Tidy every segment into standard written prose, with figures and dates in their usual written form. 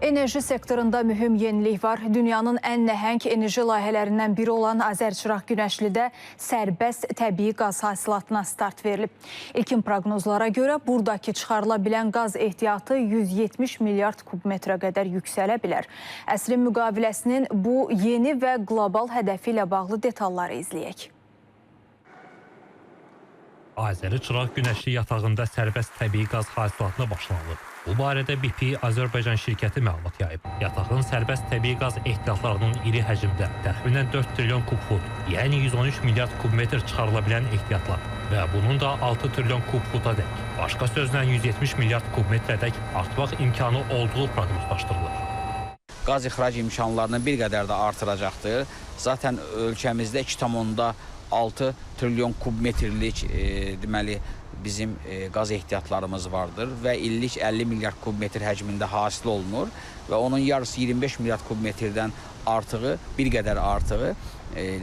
Enerji sektorunda mühüm yenilik var. Dünyanın ən nəhəng enerji layihələrindən biri olan Azərçıraq-Günəşlidə sərbəst təbii qaz hasilatına start verilib. İlkin proqnozlara görə buradakı çıxarıla bilən qaz ehtiyatı 170 milyard kubmetrə qədər yüksələ bilər. Əsrin müqaviləsinin bu yeni və qlobal hədəfi ilə bağlı detalları izləyək. Azəri-Çıraq-Günəşli yatağında sərbəst təbii qaz hasilatına başlanılıb. Bu barədə BP Azərbaycan şirkəti məlumat yayıb. Yatağın sərbəst təbii qaz ehtiyatlarının iri həcmdə, təxminən 4 trilyon kub fut, yəni 113 milyard kubmetr çıxarıla bilən ehtiyatlar və bunun da 6 trilyon kub futadək, başqa sözlə 170 milyard kubmetrədək artmaq imkanı olduğu proqnozlaşdırılır. Qaz ixrac imkanlarını bir qədər də artıracaqdır. Zaten ölkəmizdə 2,6 trilyon kubmetrlik deməli bizim qaz ehtiyatlarımız vardır və illik 50 milyard kubmetr həcmində hasil olunur və onun yarısı 25 milyard kubmetrdən artığı, bir qədər artığı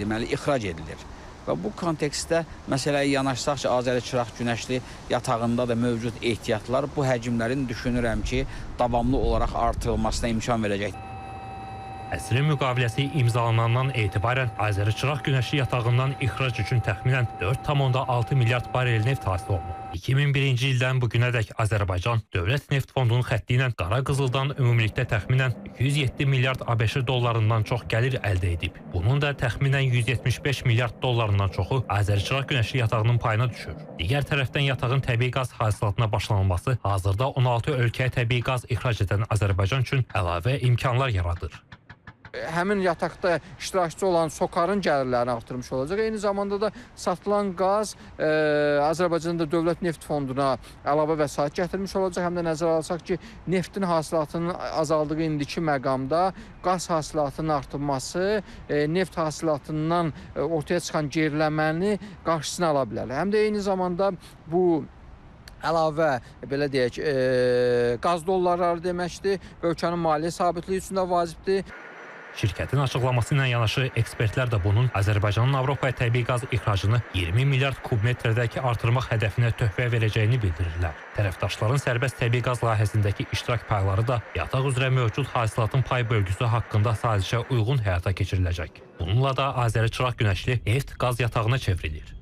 deməli ixrac edilir. Və bu kontekstdə məsələyə yanaşsaq ki, Azəri-Çıraq-Günəşli yatağında da mövcud ehtiyatlar bu həcmlərin düşünürəm ki, davamlı olaraq artırılmasına imkan verəcək. Əsrin müqaviləsi imzalanandan etibarən Azəri-Çıraq-Günəşli yatağından ixrac üçün təxminən 4,6 milyard barel neft hasil olunub. 2001-ci ildən bugünədək Azərbaycan Dövlət Neft Fondunun xətti ilə qara qızıldan ümumilikdə təxminən 207 milyard ABŞ dollarından çox gəlir əldə edib. Bunun da təxminən 175 milyard dollarından çoxu Azəri-Çıraq-Günəşli yatağının payına düşür. Digər tərəfdən yatağın təbii qaz hasilatına başlanılması hazırda 16 ölkəyə təbii qaz ixrac edən Azərbaycan üçün əlavə imkanlar yaradır. Həmin yataqda iştirakçı olan SOCAR-ın gəlirlərini artırmış olacaq. Eyni zamanda da satılan qaz Azərbaycanda Dövlət Neft Fonduna əlavə vəsait gətirmiş olacaq. Həm də nəzərə alsaq ki, neftin hasilatının azaldığı indiki məqamda qaz hasilatının artırması neft hasilatından ortaya çıxan geriləməni qarşısını ala bilər. Həm də eyni zamanda bu əlavə, belə deyək, qaz dollarları deməkdir və ölkənin maliyyə sabitliyi üçün də vacibdir. Şirkətin açıqlaması ilə yanaşı ekspertlər də bunun Azərbaycanın Avropaya təbii qaz ixracını 20 milyard kubmetrədək artırmaq hədəfinə töhfə verəcəyini bildirirlər. Tərəfdaşların sərbəst təbii qaz layihəsindəki iştirak payları da yataq üzrə mövcud hasilatın pay bölgüsü haqqında sazişə uyğun həyata keçiriləcək. Bununla da Azəri-Çıraq-Günəşli neft qaz yatağına çevrilir.